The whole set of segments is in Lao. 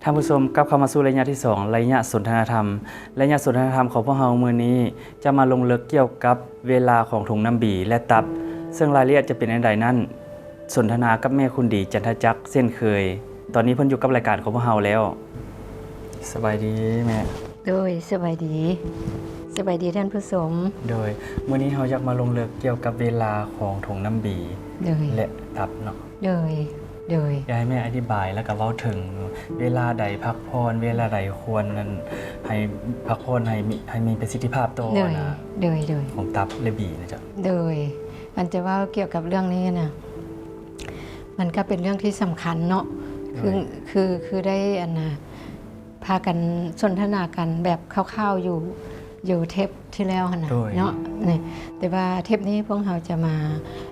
ທ່ານຜູ້ຊົມ ກັບເຂົ້າມາສູ່ໄລຍະທີສອງ ໄລຍະສົນທະນາທຳ. ໄລຍະສົນທະນາທຳຂອງພວກເຮົາມື້ນີ້ຈະມາລົງເລິກກ່ຽວກັບເວລາຂອງຖົງນ້ຳບີ ແລະ ຕັບ, ເຊິ່ງລາຍລະອຽດຈະເປັນແນວໃດນັ້ນ ສົນທະນາກັບແມ່ຄຸນດີ ຈັນທະຈັກ ເຊັ່ນເຄີຍ. ຕອນນີ້ເພິ່ນຢູ່ກັບລາຍການຂອງພວກເຮົາແລ້ວ. ສະບາຍດີແມ່. ໂດຍ ສະບາຍດີ ສະບາຍດີທ່ານຜູ້ຊົມ. ໂດຍ ມື້ນີ້ເຮົາຢາກມາລົງເລິກກ່ຽວກັບເວລາຂອງຖົງນ້ຳບີ ໂດຍ ແລະ ຕັບເນາະ. ໂດຍ ໂດຍ ຢາກໃຫ້ແມ່ອະທິບາຍ ແລ້ວກໍເວົ້າເຖິງເວລາໃດພັກຜ່ອນ ເວລາໃດຄວນນັ້ນ ໃຫ້ພັກຜ່ອນ ໃຫ້ມີ ໃຫ້ມີປະສິດທິພາບຕໍ່ ໂດຍ ນະ ໂດຍ ໂດຍ ຂອງຕັບ ແລະ ບີນະເຈົ້າ. ໂດຍ ອັນຈະເວົ້າກ່ຽວກັບເລື່ອງນີ້ນະ ມັນກໍເປັນເລື່ອງທີ່ສຳຄັນເນາະ. ໂດຍ ຄື ຄື ຄືໄດ້ອັນນະ ພາກັນສົນທະນາກັນແບບຄ່າວໆຢູ່ ຢູ່ເທບທີ່ແລ້ວຫັ້ນນະ ໂດຍ ເນາະ. ນີ້ ແຕ່ວ່າເທບນີ້ພວກເຮົາຈະມາ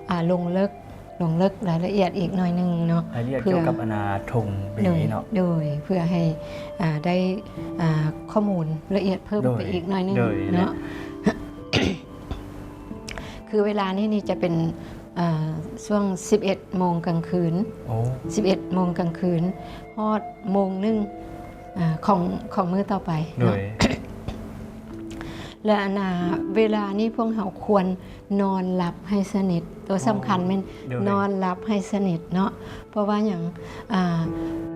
ອ່າ ລົງເລິກ ລົງເລິກລາຍລະອຽດອີກໜ້ອຍໜຶ່ງເນາະ ລາຍລະອຽດ ເພື່ອ ກ່ຽວກັບອັນນາ ຖົງບີ ໂດຍ ເນາະ ໂດຍ ເພື່ອໃຫ້ ອ່າ ໄດ້ ອ່າ ຂໍ້ມູນລະອຽດເພີ່ມ ໂດຍ ໄປອີກໜ້ອຍໜຶ່ງ ໂດຍ ເນາະ. ຄືເວລານີ້ນີ້ຈະເປັນ ເອີ ຊ່ວງສິບເອັດໂມງກາງຄືນ. ໂອ້ ສິບເອັດໂມງກາງຄືນ ຮອດໂມງໜຶ່ງ ອາ ຂອງ ຂອງມື້ຕໍ່ໄປເນາະ. ໂດຍ ແລະ ອັນນາ ເວລານີ້ພວກເຮົາຄວນນອນຫຼັບໃຫ້ສະໜິດ. ຕົວສຳຄັນແມ່ນ ໂດຍ ນອນຫຼັບໃຫ້ສະໜິດເນາະ. ເພາະວ່າຫຍັງ? ອາ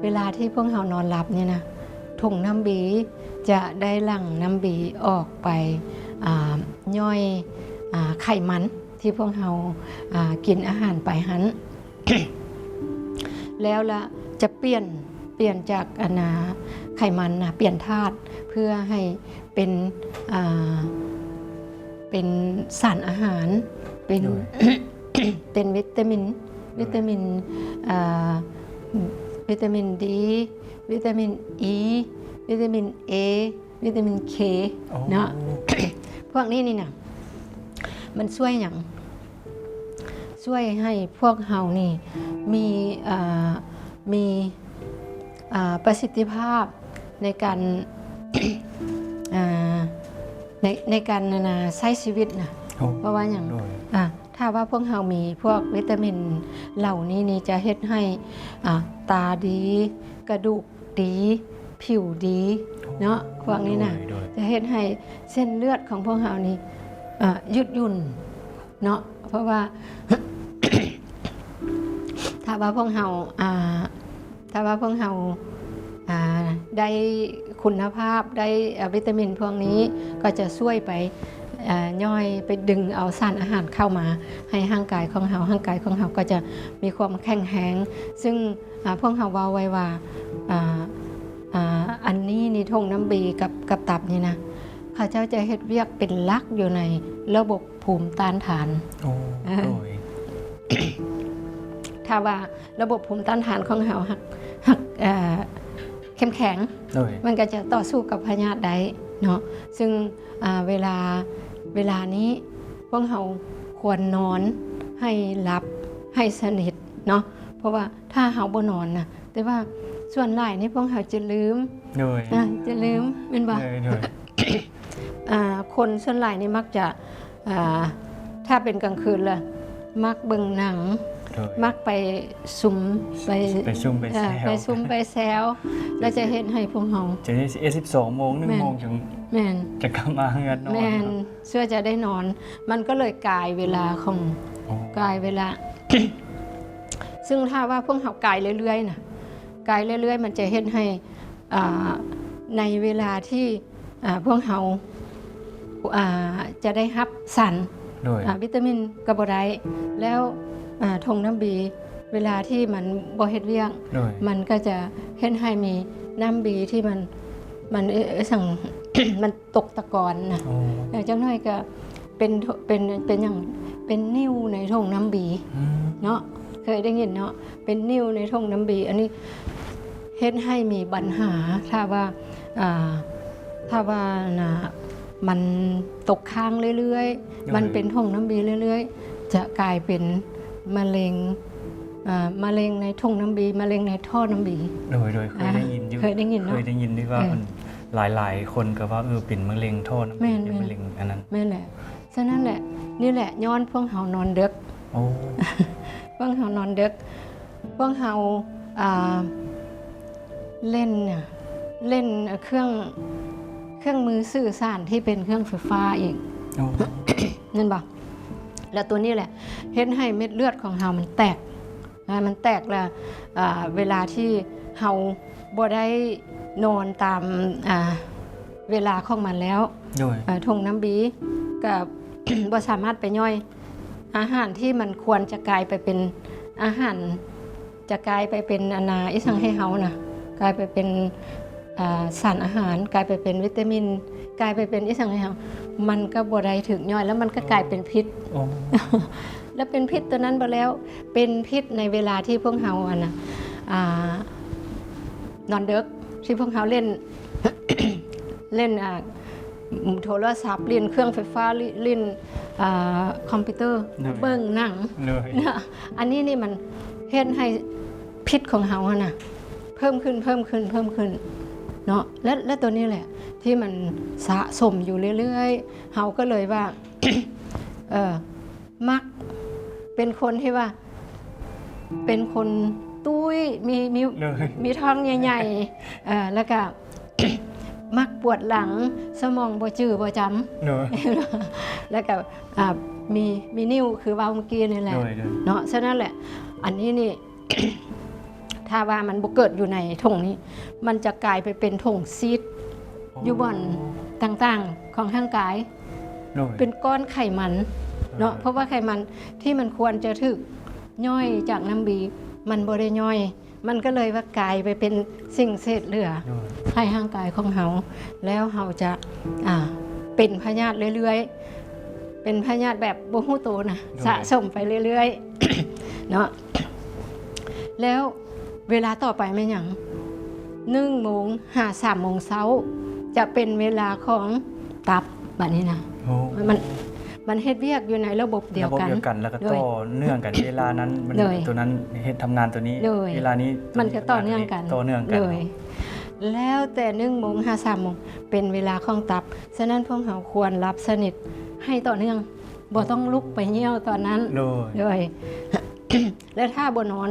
ເວລາທີ່ພວກເຮົານອນຫຼັບນີ້ນະ ຖົງນ້ຳບີຈະໄດ້ຫຼັ່ງນ້ຳບີອອກໄປ ອາ ຍ່ອຍ ອາ ໄຂມັນ ທີ່ພວກເຮົາ ອາ ກິນອາຫານໄປຫັ້ນ ແລ້ວລະຈະປ່ຽນ ປ່ຽນຈາກ ອັນນາ ໄຂມັນນະ ປ່ຽນທາດເພື່ອໃຫ້ເປັນ ອາ ເປັນສານອາຫານ ເປັນ ໂດຍ ເປັນວິຕາມິນ ໂດຍ ວິຕາມິນ ອາ ວິຕາມິນດີ ວິຕາມິນອີ ວິຕາມິນເອ ວິຕາມິນເຄ ໂອ້ ເນາະ. ພວກນີ້ນີ້ນະ ມັນຊ່ວຍຫຍັງ? ຊ່ວຍໃຫ້ພວກເຮົານີ້ມີ ເອີ ມີ ເອີ ປະສິດທິພາບໃນການ ເອີ ໃນ ໃນການ ອັນນາ ໃຊ້ຊີວິດນະ. ໂອ້ ເພາະວ່າຫຍັງ? ໂດຍ ອາ ຖ້າວ່າພວກເຮົາມີພວກວິຕາມິນເຫຼົ່ານີ້ນີ້ ຈະເຮັດໃຫ້ ອາ ຕາດີ ກະດູກ ດີ ຜິວດີເນາະ. ໂອ້ ພວກນີ້ນະ ໂດຍ ໂດຍ ຈະເຮັດໃຫ້ເສັ້ນເລືອດຂອງພວກເຮົານີ້ ເອີ ຍືດຫຍຸ່ນເນາະ. ເພາະວ່າ ຖ້າວ່າພວກເຮົາ ອາ ຖ້າວ່າພວກເຮົາ ອາ ໄດ້ຄຸນນະພາບ ໄດ້ ອາ ວິຕາມິນພວກນີ້ ກໍຈະຊ່ວຍໄປ ອາ ຍ່ອຍໄປດຶງເອົາສານອາຫານເຂົ້າມາໃຫ້ຮ່າງກາຍຂອງເຮົາ, ຮ່າງກາຍຂອງເຮົາກໍຈະມີຄວາມແຂງແຮງ. ຊຶ່ງ ອາ ພວກເຮົາເວົ້າໄວ້ວ່າ ອາ ອາ ອັນນີ້ນີ້ ຖົງນ້ຳບີກັບ ກັບຕັບນີ້ນະ ເຂົາເຈົ້າຈະເຮັດວຽກເປັນຫຼັກຢູ່ໃນລະບົບພູມຕ້ານທານ. ໂອ້ ເອີ ໂດຍ ຖ້າວ່າລະບົບພູມຕ້ານທານຂອງເຮົາຫາກ ຫາກ ເອີ ເຂັ້ມແຂງ ໂດຍ ມັນກໍຈະຕໍ່ສູ້ກັບພະຍາດໄດ້ເນາະ. ຊຶ່ງ ອາ ເວລາ ເວລານີ້ພວກເຮົາຄວນນອນໃຫ້ຫຼັບໃຫ້ສະໜິດເນາະ. ເພາະວ່າຖ້າເຮົາບໍ່ນອນນະ ແຕ່ວ່າສ່ວນຫຼາຍນີ້ພວກເຮົາຈະລືມ ໂດຍ ອາ ຈະລືມ ແມ່ນບໍ່? ໂດຍ ໂດຍ ອາ ຄົນສ່ວນຫຼາຍນີ້ມັກຈະ ອາ ຖ້າເປັນກາງຄືນລະ ມັກເບິ່ງໜັງ ໂດຍ ມັກໄປຊຸມ ໄປ ໄປຊຸມໄປແຊວ ເອີ ໄປຊຸມໄປແຊວ ແລ້ວຈະເຮັດໃຫ້ພວກເຮົາ ຈະເຮັດສິບສອງໂມງ ໜຶ່ງໂມງ ແມ່ນ ຈັ່ງ ແມ່ນ ຈະກັບມາເຮືອນນອນ ແມ່ນ ເພື່ອຈະໄດ້ນອນ. ມັນກໍເລີຍກາຍເວລາຂອງ ໂອ້ ກາຍເວລາ ຊຶ່ງຖ້າວ່າພວກເຮົາກາຍເລື້ອຍໆນະ ກາຍເລື້ອຍໆ ມັນຈະເຮັດໃຫ້ ອາ ໃນເວລາທີ່ ອາ ພວກເຮົາ ອາ ຈະໄດ້ຮັບສານ ໂດຍ ອາ ວິຕາມິນກໍບໍ່ໄດ້ ແລ້ວ ອາ ຖົງນ້ຳບີ ເວລາທີ່ມັນບໍ່ເຮັດວຽກ ໂດຍ ມັນກໍຈະເຮັດໃຫ້ມີນ້ຳບີທີ່ມັນ ມັນ ເອີ ເອີ ສັງ ມັນຕົກຕະກອນນະ. ໂອ້ ແລ້ວຈັກໜ້ອຍກໍ ເປັນ ເປັນ ເປັນຫຍັງ ເປັນນິ້ວໃນຖົງນ້ຳບີ ອືມ ເນາະ ເຄີຍໄດ້ຍິນເນາະ ເປັນນິ້ວໃນຖົງນ້ຳບີ. ອັນນີ້ເຮັດໃຫ້ມີບັນຫາ ຖ້າວ່າ ອ່າ ຖ້າວ່ານະ ມັນຕົກຄ້າງເລື້ອຍໆ ໂດຍ ມັນເປັນຖົງນ້ຳບີເລື້ອຍໆ ຈະກາຍເປັນມະເຮັງ ອ່າ ມະເຮັງໃນຖົງນ້ຳບີ ມະເຮັງໃນທໍ່ນ້ຳບີ. ໂດຍ ໂດຍ ເຄີຍໄດ້ຍິນຢູ່ ເຄີຍໄດ້ຍິນເນາະ ເຄີຍໄດ້ຍິນຢູ່ວ່າ ເອີ ເພິ່ນ ຫຼາຍໆຄົນກໍວ່າ ເອີ ເປັນມະເຮັງທໍ່ນ້ຳບີ ແມ່ນໆ ເປັນມະເຮັງອັນນັ້ນ ແມ່ນແຫຼະ. ສະນັ້ນແຫຼະ ນີ້ແຫຼະ ຍ້ອນພວກເຮົານອນເດິກ. ໂອ້ ພວກເຮົານອນເດິກ ພວກເຮົາ ອ່າ ເລນ ເລນ ເຄື່ອງ ເຄື່ອງມືສື່ສານທີ່ເປັນເຄື່ອງໄຟຟ້າອີກ ໂອ້ ແມ່ນບໍ່? ແລ້ວຕົວນີ້ແຫຼະເຮັດໃຫ້ເມັດເລືອດຂອງເຮົາມັນແຕກ ອາ ມັນແຕກແລ້ວ ອາ ເວລາທີ່ເຮົາບໍ່ໄດ້ນອນຕາມ ອາ ເວລາຂອງມັນແລ້ວ ໂດຍ ອາ ຖົງນ້ຳບີກໍ ບໍ່ສາມາດໄປຍ່ອຍ ອາຫານທີ່ມັນຄວນຈະກາຍໄປເປັນອາຫານ ຈະກາຍໄປເປັນອັນນາ ອີ່ສັງໃຫ້ເຮົານະ ກາຍໄປເປັນ ອາ ສານອາຫານ ກາຍໄປເປັນວິຕາມິນ ກາຍໄປເປັນອີ່ສັງໃຫ້ເຮົາ ມັນກໍບໍ່ໄດ້ຖືກຍ່ອຍ ແລ້ວມັນກໍກາຍເປັນພິດ ໂອ້ ແລ້ວເປັນພິດຕົວນັ້ນບໍ່ແລ້ວ ເປັນພິດໃນເວລາທີ່ພວກເຮົາອັນນະ ອາ ນອນເດິກ ທີ່ພວກເຮົາຫຼິ້ນ ຫຼິ້ນ ອາ ໂທລະສັບ ຫຼິ້ນເຄື່ອງໄຟຟ້າ ຫຼິ້ນ ຫຼິ້ນ ອາ ຄອມພິວເຕີ ໂດຍ ເບິ່ງໜັງ ໂດຍ ເນາະ ອັນນີ້ນີ້ມັນເຮັດໃຫ້ພິດຂອງເຮົາຫັ້ນນະ ເພີ່ມຂຶ້ນ ເພີ່ມຂຶ້ນ ເພີ່ມຂຶ້ນເນາະ ແລະ ແລະ ຕົວນີ້ແຫຼະທີ່ມັນສະສົມຢູ່ເລື້ອຍໆ ເຮົາກໍເລີຍວ່າ ເອີ ມັກເປັນຄົນທີ່ວ່າ ເປັນຄົນຕຸ້ຍ ມີ ມີ ໂດຍ ມີທ້ອງໃຫຍ່ໆ ເອີ ແລ້ວກະ ມັກປວດຫຼັງ ສະໝອງບໍ່ຈື່ບໍ່ຈຳ ໂດຍ ແລ້ວກະ ອາ ມີ ມີນິ້ວຄືເວົ້າເມື່ອກີ້ນີ້ແຫຼະ ໂດຍ ໂດຍ ເນາະ ສະນັ້ນແຫຼະ ອັນນີ້ນີ້ ຖ້າວ່າມັນບໍ່ເກີດຢູ່ໃນຖົງນີ້ ມັນຈະກາຍໄປເປັນຖົງຊີດ ໂອ້ ຢູ່ບ່ອນຕ່າງໆຂອງຮ່າງກາຍ ໂດຍ ເປັນກ້ອນໄຂມັນເນາະ ເອີ ເພາະວ່າໄຂມັນທີ່ມັນຄວນຈະຖືກຍ່ອຍຈາກນ້ຳບີ ມັນບໍ່ໄດ້ຍ່ອຍ ມັນກໍເລີຍວ່າກາຍໄປເປັນສິ່ງເສດເຫຼືອ ໂດຍ ໃຫ້ຮ່າງກາຍຂອງເຮົາ ແລ້ວເຮົາຈະ ອາ ເປັນພະຍາດເລື້ອຍໆ ເປັນພະຍາດແບບບໍ່ຮູ້ໂຕນະ ໂດຍ ສະສົມໄປເລື້ອຍໆ ເນາະ ແລ້ວເວລາຕໍ່ໄປແມ່ນຫຍັງ? ໜຶ່ງໂມງຫາສາມໂມງເຊົ້າ ຈະເປັນເວລາຂອງຕັບ ບາດນີ້ນະ ໂອ້ ມັນ ມັນເຮັດວຽກຢູ່ໃນລະບົບດຽວກັນ ລະບົບດຽວກັນ ແລ້ວກໍຕໍ່ເນື່ອງກັນ ເວລານັ້ນມັນ ໂດຍ ຕົວນັ້ນເຮັດ ທຳງານຕົວນີ້ ໂດຍ ເວລານີ້ ມັນກໍຕໍ່ເນື່ອງກັນ ຕໍ່ເນື່ອງກັນ ໂດຍ ເນາະ ແລ້ວແຕ່ໜຶ່ງໂມງຫາສາມໂມງ ເປັນເວລາຂອງຕັບ ສະນັ້ນພວກເຮົາຄວນຫຼັບສະໜິດໃຫ້ຕໍ່ເນື່ອງ ບໍ່ຕ້ອງລຸກໄປຍ່ຽວຕອນນັ້ນ ໂດຍ ໂດຍ ແລະ ຖ້າບໍ່ນອນ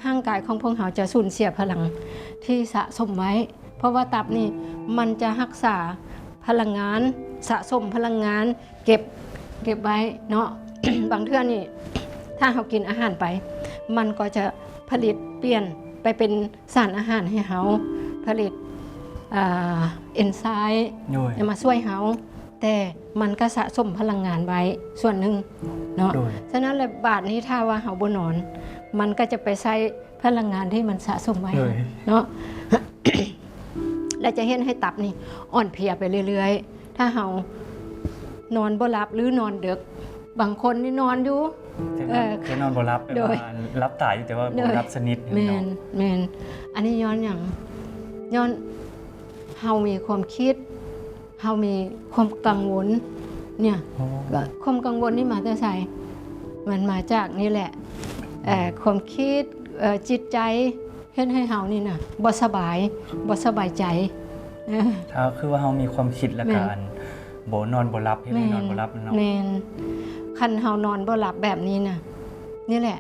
ຮ່າງກາຍຂອງພວກເຮົາຈະສູນເສຍພະລັງທີ່ສະສົມໄວ້ ເພາະວ່າຕັບນີ້ມັນຈະຮັກສາພະລັງງານ ສະສົມພະລັງງານ ເກັບ ເກັບໄວ້ເນາະ ບາງເທື່ອນີ້ ຖ້າເຮົາກິນອາຫານໄປ ມັນກໍຈະຜະລິດປ່ຽນໄປເປັນສານອາຫານໃຫ້ເຮົາ ຜະລິດ ອາ ເອັນໄຊ ໂດຍ ມາຊ່ວຍເຮົາ ແຕ່ມັນກໍສະສົມພະລັງງານໄວ້ສ່ວນໜຶ່ງເນາະ ໂດຍ ສະນັ້ນແຫຼະ ບາດນີ້ຖ້າວ່າເຮົາບໍ່ນອນ ມັນກໍຈະໄປໃຊ້ພະລັງງານທີ່ມັນສະສົມໄວ້ ໂດຍ ເນາະ ແລະ ຈະເຮັດໃຫ້ຕັບນີ້ອ່ອນເພຍໄປເລື້ອຍໆ ຖ້າເຮົານອນບໍ່ຫຼັບ ຫຼື ນອນເດິກ ບາງຄົນນີ້ນອນຢູ່ ແຕ່ນອນ ເອີ ແຕ່ນອນບໍ່ຫຼັບ ແບບວ່າ ໂດຍ ຫຼັບຕາຢູ່ ແຕ່ວ່າບໍ່ ໂດຍ ຫຼັບສະໜິດ ແມ່ນ ເນາະ ແມ່ນ ອັນນີ້ຍ້ອນຫຍັງ? ຍ້ອນເຮົາມີຄວາມຄິດ ເຮົາມີຄວາມກັງວົນ ເນ່ຍ ໂອ້ ກໍຄວາມກັງວົນນີ້ມາແຕ່ໃສ? ມັນມາຈາກນີ້ແຫຼະ ເອີ ຄວາມຄິດ ເອີ ຈິດໃຈ ເຮັດໃຫ້ເຮົານີ້ນະ ບໍ່ສະບາຍ ບໍ່ສະບາຍໃຈ ເອີ ຖ້າຄືວ່າເຮົາມີຄວາມຄິດ ແລ້ວກໍ ແມ່ນ ອັນ ບໍ່ນອນບໍ່ຫຼັບ ເຮັດໃຫ້ນອນບໍ່ຫຼັບເນາະ ແມ່ນ ຄັນເຮົານອນບໍ່ຫຼັບແບບນີ້ນະ ນີ້ແຫຼະ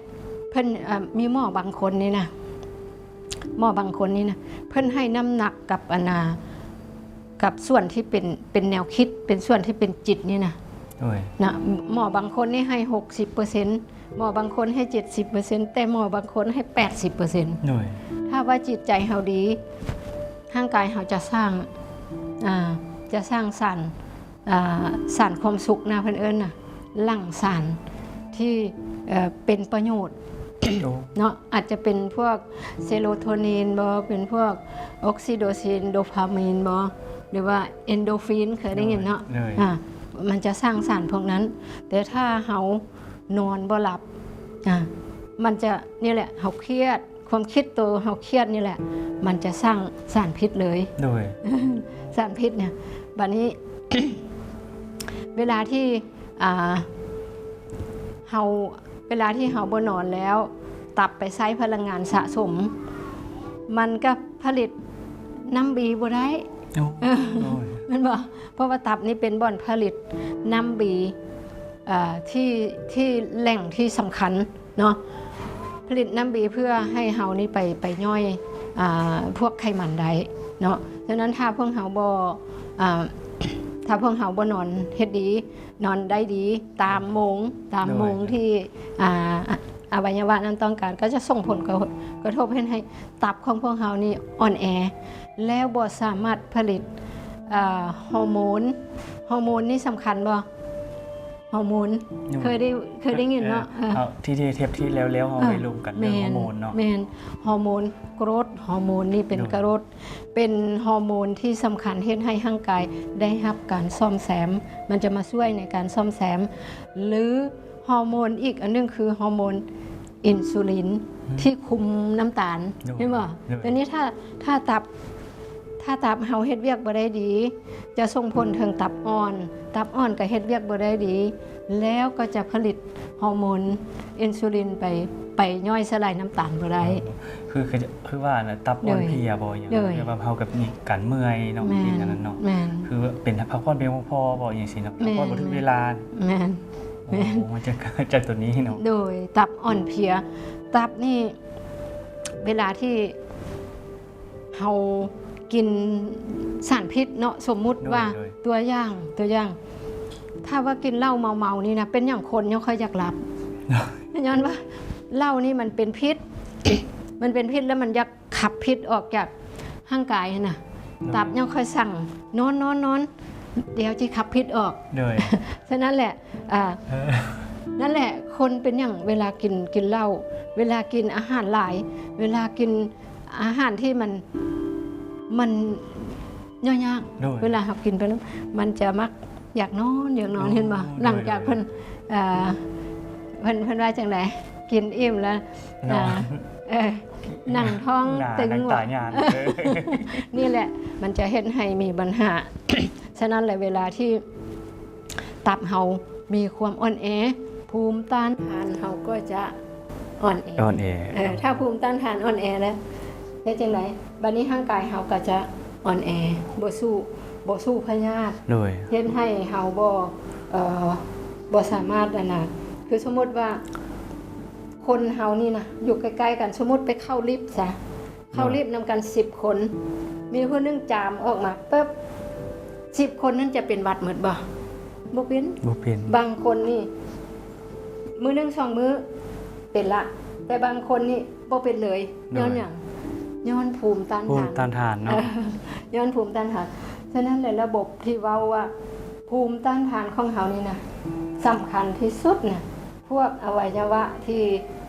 ເພິ່ນ ເອີ ມີໝໍບາງຄົນນີ້ນະ ໝໍບາງຄົນນີ້ນະ ເພິ່ນໃຫ້ນ້ຳໜັກກັບອັນນາ ກັບສ່ວນທີ່ເປັນ ເປັນແນວຄິດ ເປັນສ່ວນທີ່ເປັນຈິດນີ້ນະ ໂດຍ ນະ ໝໍບາງຄົນນີ້ໃຫ້ຫົກສິບເປີເຊັນ ໝໍບາງຄົນໃຫ້ເຈັດສິບເປີເຊັນ ແຕ່ໝໍບາງຄົນໃຫ້ແປດສິບເປີເຊັນ ໂດຍ ຖ້າວ່າຈິດໃຈເຮົາດີ ຮ່າງກາຍເຮົາຈະສ້າງ ອາ ຈະສ້າງສານ ອາ ສານຄວາມສຸກນະ ເພິ່ນເອີ້ນນະ ຫຼັ່ງສານທີ່ ເອີ ເປັນປະໂຫຍດ ໂອ້ ເນາະ ອາດຈະເປັນພວກເຊໂຣໂທນິນບໍ ເປັນພວກອົກຊີໂດຊິນ ໂດພາມີນບໍ ຫຼືວ່າເອັນໂດຟິນ ເຄີຍໄດ້ຍິນເນາະ ໂດຍ ອາ ມັນຈະສ້າງສານພວກນັ້ນ ແຕ່ຖ້າເຮົານອນບໍ່ຫຼັບ ອາ ມັນຈະ ນີ້ແຫຼະ ເຮົາຄຽດ ຄວາມຄິດໂຕເຮົາຄຽດນີ້ແຫຼະ ມັນຈະສ້າງສານພິດເລີຍ ໂດຍ ສານພິດເນຍ ບາດນີ້ ເວລາທີ່ ອາ ເຮົາ ເວລາທີ່ເຮົາບໍ່ນອນແລ້ວ ຕັບໄປໃຊ້ພະລັງງານສະສົມ ມັນກໍຜະລິດນ້ຳບີບໍ່ໄດ້ ໂອ້ ໂດຍ ແມ່ນບໍ່? ເພາະວ່າຕັບນີ້ເປັນບ່ອນຜະລິດນ້ຳບີ ເອີ ທີ່ ທີ່ແຫຼ່ງທີ່ສຳຄັນເນາະ ຜະລິດນ້ຳບີເພື່ອໃຫ້ເຮົານີ້ໄປ ໄປຍ່ອຍ ອ່າ ພວກໄຂມັນໄດ້ເນາະ. ສະນັ້ນຖ້າພວກເຮົາບໍ່ ອ່າ ຖ້າພວກເຮົາບໍ່ນອນເຮັດດີ ນອນໄດ້ດີຕາມໂມງ ຕາມໂມງ ໂດຍ ທີ່ ອ່າ ອະໄວຍະວະນັ້ນຕ້ອງການ ກໍຈະສົ່ງຜົນກະ ກະທົບເຮັດໃຫ້ຕັບຂອງພວກເຮົານີ້ອ່ອນແອ ແລ້ວບໍ່ສາມາດຜະລິດ ອ່າ ຮໍໂມນ. ຮໍໂມນນີ້ສຳຄັນບໍ່? ຮໍໂມນ ໂດຍ ເຄີຍໄດ້ ເຄີຍໄດ້ຍິນເນາະ ເອີ ເອີ ເອີ ທີ່ ທີ່ເທບທີ່ແລ້ວໆເຮົາ ເອີ ໄດ້ລົມກັນເລື່ອງ ແມ່ນ ຮໍໂມນເນາະ ແມ່ນ ຮໍໂມນໂກຣດ ຮໍໂມນນີ້ເປັນ ໂດຍ ກະໂຣດ ເປັນຮໍໂມນທີ່ສຳຄັນເຮັດໃຫ້ຮ່າງກາຍໄດ້ຮັບການສ້ອມແຊມ ມັນຈະມາຊ່ວຍໃນການສ້ອມແຊມ ຫຼື ຮໍໂມນອີກອັນໜຶ່ງຄືຮໍໂມນອິນຊູລິນ ອືມ ທີ່ຄຸມນ້ຳຕານ ໂດຍ ແມ່ນບໍ່? ໂດຍ ແຕ່ນີ້ຖ້າ ຖ້າຕັບ ຖ້າຕັບເຮົາເຮັດວຽກບໍ່ໄດ້ດີ ຈະສົ່ງຜົນເຖິງຕັບອ່ອນ ຕັບອ່ອນກໍເຮັດວຽກບໍ່ໄດ້ດີ ແລ້ວກໍຈະຜະລິດຮໍໂມນອິນຊູລິນໄປ ໄປຍ່ອຍສະຫຼາຍນ້ຳຕານບໍ່ໄດ້. ເອີ ຄື ຄື ຄືວ່ານະ ຕັບອ່ອນ ໂດຍ ເພຍບໍ່ຫຍັງ ໂດຍ ແບບວ່າເຮົາກໍມີການເມື່ອຍເນາະ ແມ່ນ ເປັນຫຍັງນັ້ນເນາະ ແມ່ນ ຄືວ່າເປັນພັກຜ່ອນບໍ່ພຽງພໍບໍ່ຫຍັງຊີ້ເນາະ ແມ່ນ ພັກຜ່ອນບໍ່ຖືກເວລາ. ແມ່ນ ໂອ້ ແມ່ນ ມັນຈະເກີດຈາກຕົວນີ້ເນາະ ໂດຍ ຕັບອ່ອນເພຍ ຕັບນີ້ ເວລາທີ່ເຮົາກິນສານພິດເນາະ ສົມມຸດວ່າ ໂດຍ ໂດຍ ຕົວຢ່າງ ຕົວຢ່າງ ຖ້າວ່າກິນເຫຼົ້າເມົາໆນີ້ນະ ເປັນຫຍັງຄົນຍັງຄ່ອຍຢາກຫຼັບ? ຍ້ອນວ່າເຫຼົ້ານີ້ມັນເປັນພິດ ມັນເປັນພິດ ແລ້ວມັນຢາກຂັບພິດອອກຈາກຮ່າງກາຍຫັ້ນນະ ໂດຍ ຕັບຍັງຄ່ອຍສັ່ງ ນອນໆໆ ດຽວຊິຂັບພິດອອກ ໂດຍ ສະນັ້ນແຫຼະ ອ່າ ເອີ ນັ້ນແຫຼະ ຄົນເປັນຫຍັງເວລາກິນ ກິນເຫຼົ້າ ເວລາກິນອາຫານຫຼາຍ ເວລາກິນອາຫານທີ່ມັນ ມັນຫຍໍ້ຍາກ ໂດຍ ເວລາເຮົາກິນໄປແລ້ວ ມັນຈະມັກຢາກນອນ ຢາກນອນ ໂອ້ ເຫັນບໍ່? ໂດຍ ຫຼັງຈາກເພິ່ນ ໂດຍ ເອີ ເພິ່ນ ເພິ່ນວ່າຈັ່ງໃດ? ກິນອີ່ມແລ້ວ ນອນ ເອີ ເອີ ໜັງທ້ອງຕຶງ ໜັງຕາຍານ ເອີ ນີ້ແຫຼະ ມັນຈະເຮັດໃຫ້ມີບັນຫາ. ສະນັ້ນແຫຼະ ເວລາທີ່ຕັບເຮົາມີຄວາມອ່ອນແອ ພູມຕ້ານທານເຮົາກໍຈະອ່ອນແອ ອ່ອນແອ ເອີ ຖ້າພູມຕ້ານທານອ່ອນແອແລ້ວ ເຮັດຈັ່ງໃດ? ບັດນີ້ຮ່າງກາຍເຮົາກໍຈະອ່ອນແອ ບໍ່ສູ້ ບໍ່ສູ້ພະຍາດ ໂດຍ ເຮັດໃຫ້ເຮົາບໍ່ ເອີ ບໍ່ສາມາດ ອັນນ່າ ຄືສົມມຸດວ່າ ຄົນເຮົານີ້ນະ ຢູ່ໃກ້ໆກັນ ສົມມຸດໄປເຂົ້າລິບຊະ ເຂົ້າລິບນຳກັນສິບຄົນ ມີຜູ້ໜຶ່ງຈາມອອກມາປຶບ ສິບຄົນນັ້ນຈະເປັນຫວັດໝົດບໍ່? ບໍ່ເປັນ ບໍ່ເປັນ ບາງຄົນນີ້ ມື້ໜຶ່ງສອງມື້ເປັນລະ ແຕ່ບາງຄົນນີ້ບໍ່ເປັນເລີຍ ໂດຍ ຍ້ອນຫຍັງ? ຍ້ອນພູມຕ້ານທານ ພູມຕ້ານທານເນາະ ເອີ ຍ້ອນພູມຕ້ານທານ. ສະນັ້ນແຫຼະ ລະບົບທີ່ເວົ້າວ່າ ພູມຕ້ານທານຂອງເຮົານີ້ນະ ສຳຄັນທີ່ສຸດນະ ພວກອະໄວຍະວະທີ່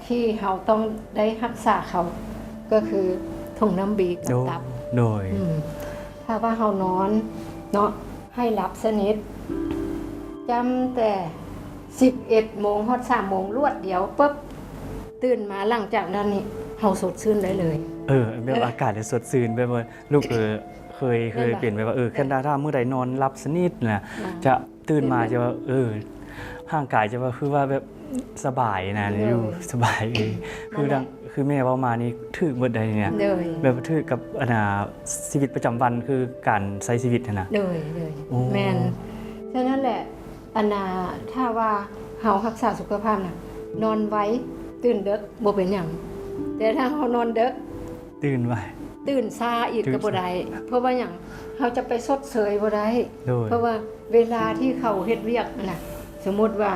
ທີ່ເຮົາຕ້ອງໄດ້ຮັກສາເຂົາ ກໍຄືຖົງນ້ຳບີກັບຕັບ ໂດຍ ອືມ ຖ້າວ່າເຮົານອນເນາະ ໃຫ້ຫຼັບສະໜິດ ຈ້ຳແຕ່ສິບເອັດໂມງຮອດສາມໂມງລວດດຽວປຶບ ຕື່ນມາຫຼັງຈາກນັ້ນນີ້ ເຮົາສົດຊື່ນໄດ້ເລີຍ. ເອີ ແບບ ເອີ ອາກາດຈະສົດຊື່ນ ແບບວ່າລູກ ເອີ ເຄີຍ ເຄີຍເປັນແບບວ່າ ເອີ ແມ່ນບໍ່? ຄັນຖ້າ ຖ້າມື້ໃດນອນຫຼັບສະໜິດນະ ອ່າ ຈະຕື່ນມາຈະວ່າ ເອີ ຮ່າງກາຍຈະວ່າ ຄືວ່າແບບສະບາຍນະ ໂດຍ ຢູ່ສະບາຍ ເອີ ຄື ນັ້ນແຫຼະ ດັ່ງ ຄືແມ່ເວົ້າມານີ້ຖືກໝົດໃດນີ້ນະ ໂດຍ ແບບວ່າຖືກກັບ ອັນນ່າ ຊີວິດປະຈຳວັນ ຄືການໃຊ້ຊີວິດຫັ້ນນະ ໂດຍ ໂດຍ ໂອ້ ແມ່ນ ສະນັ້ນແຫຼະ ອັນນ່າ ຖ້າວ່າເຮົາຮັກສາສຸຂະພາບນະ ນອນໄວ ຕື່ນເດິກ ບໍ່ເປັນຫຍັງ ແຕ່ຖ້າເຮົານອນເດິກ ຕື່ນໄວ ຕື່ນຊ້າອີກ ຕື່ນຊ້າ ກໍບໍ່ໄດ້ ເພາະວ່າຫຍັງ? ເຮົາຈະໄປຊົດເຊີຍບໍ່ໄດ້ ໂດຍ ເພາະວ່າເວລາທີ່ເຂົາເຮັດວຽກຫັ້ນນະ ສົມມຸດວ່າ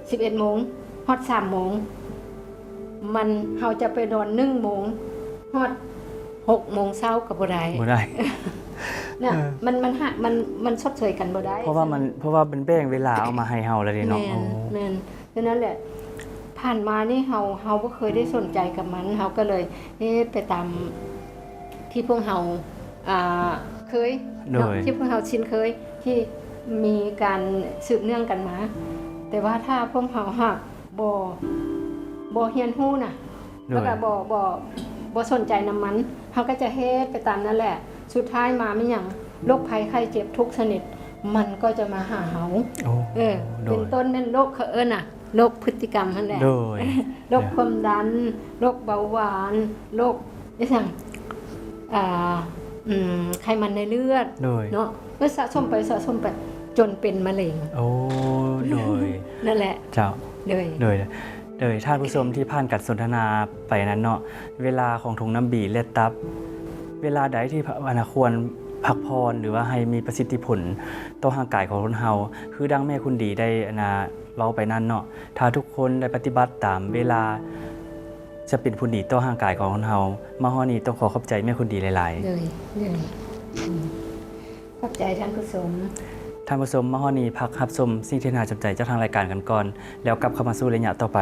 ສິບເອັດໂມງ ຮອດສາມໂມງ ມັນ ເຮົາຈະໄປນອນໜຶ່ງໂມງ ຮອດຫົກໂມງເຊົ້າກໍບໍ່ໄດ້ ບໍ່ໄດ້ ນະ ເອີ ມັນ ມັນຫາ ມັນ ມັນຊົດເຊີຍກັນບໍ່ໄດ້ ເພາະວ່າມັນ ເພາະວ່າມັນແບ່ງເວລາອອກມາໃຫ້ເຮົາແລ້ວເດ້ເນາະ ແມ່ນ ໂອ້ ແມ່ນ ສະນັ້ນແຫຼະ ຜ່ານມານີ້ເຮົາ ເຮົາບໍ່ເຄີຍໄດ້ສົນໃຈກັບມັນ ເຮົາກໍເລີຍເຮັດໄປຕາມທີ່ພວກເຮົາ ອ່າ ເຄີຍເນາະ ໂດຍ ທີ່ພວກເຮົາຊິນເຄີຍ ທີ່ມີການສືບເນື່ອງກັນມາ ແຕ່ວ່າຖ້າພວກເຮົາຫາກບໍ່ ບໍ່ຮຽນຮູ້ນະ ໂດຍ ແລ້ວກໍບໍ່ ບໍ່ ບໍ່ສົນໃຈນຳມັນ ເຮົາກໍຈະເຮັດໄປຕາມນັ້ນແຫຼະ ສຸດທ້າຍມາມີຫຍັງ? ໂລກໄພໄຂ້ເຈັບທຸກຊະນິດ ມັນກໍຈະມາຫາເຮົາ ໂອ້ ເອີ ໂດຍ ເປັນຕົ້ນແມ່ນໂລກ ເຂົາເອີ້ນນະ ໂລກພຶດຕິກຳຫັ້ນແຫຼະ ໂດຍ ໂລກຄວາມດັນ ໂລກເບົາຫວານ ໂລກ ອີຫຍັງ ອ່າ ອືມ ໄຂມັນໃນເລືອດ ໂດຍ ເນາະ ກໍສະສົມໄປ ສະສົມໄປ ຈົນເປັນມະເຮັງ ໂອ້ ໂດຍ ນັ້ນແຫຼະ ເຈົ້າ ໂດຍ ໂດຍ ແ ໂດຍທ່ານຜູ້ຊົມທີ່ຜ່ານການສົນທະນາໄປນັ້ນເນາະ, ເວລາຂອງຖົງນ້ຳບີ ແລະ ຕັບ ເວລາໃດທີ່ ອັນນະ ຄວນພັກຜ່ອນ ຫຼືວ່າໃຫ້ມີປະສິດທິຜົນຕໍ່ຮ່າງກາຍຂອງຄົນເຮົາ ຄືດັ່ງແມ່ຄຸນດີໄດ້ ອັນນະ ເວົ້າໄປນັ້ນເນາະ, ຖ້າທຸກຄົນໄດ້ປະຕິບັດຕາມເວລາ ຈະເປັນຜົນດີຕໍ່ຮ່າງກາຍຂອງຄົນເຮົາ. ມາຮອດນີ້ຕ້ອງຂໍຂອບໃຈແມ່ຄຸນດີຫຼາຍໆ. ໂດຍ ໂດຍ ອືມ ຂອບໃຈທ່ານຜູ້ຊົມ. ທ່ານຜູ້ຊົມ ມາຮອດນີ້ພັກຮັບຊົມສິ່ງທີ່ໜ້າສົນໃຈຈາກທາງລາຍການກັນກ່ອນ ແລ້ວກັບເຂົ້າມາສູ່ໄລຍະຕໍ່ໄປ.